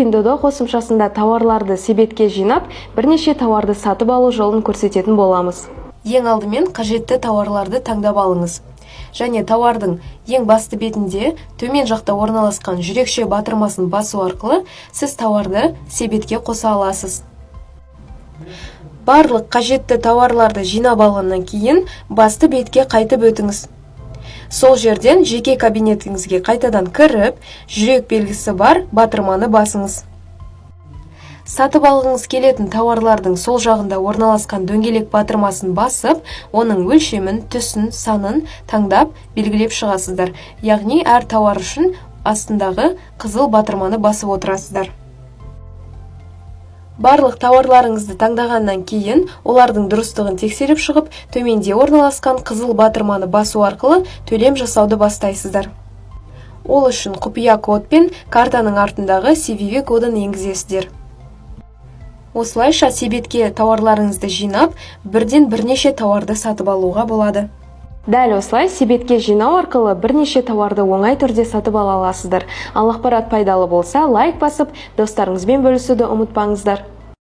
Пиндуодуо қосымшасында тауарларды себетке жинап, бірнеше тауарды сатып алу жолын көрсететін боламыз. Ең алдымен қажетті тауарларды таңдап алыңыз және тауардың ең басты бетінде төмен жақта орналасқан жүрекше батырмасын басу арқылы сіз тауарды себетке қоса аласыз. Барлық қажетті тауарларды жинап алғаннан кейін басты бетке қайтып өтіңіз. Сол жерден жеке кабинетіңізге қайтадан кіріп, жүрек белгісі бар батырманы басыңыз. Сатып алғыңыз келетін тауарлардың сол жағында орналасқан дөңгелек батырмасын басып, оның өлшемін, түсін, санын таңдап, белгілеп шығасыздар. Яғни әр тауар үшін астындағы қызыл батырманы басып отырасыздар. Барлық тауарларыңызды таңдағаннан кейін олардың дұрыстығын тексеріп шығып, төменде орналасқан қызыл батырманы басу арқылы төлем жасауды бастайсыздар. Ол үшін құпия код пен картаның артындағы CVV кодын енгізесіздер. Осылайша себетке тауарларыңызды жинап, бірден бірнеше тауарды сатып алуға болады. Дәл осылай себетке жинау арқылы бірнеше тауарды оңай түрде сатып ала аласыздар. Ал ақпарат пайдалы болса, лайк басып, достарыңызбен бөлісуді ұмытпаңыздар.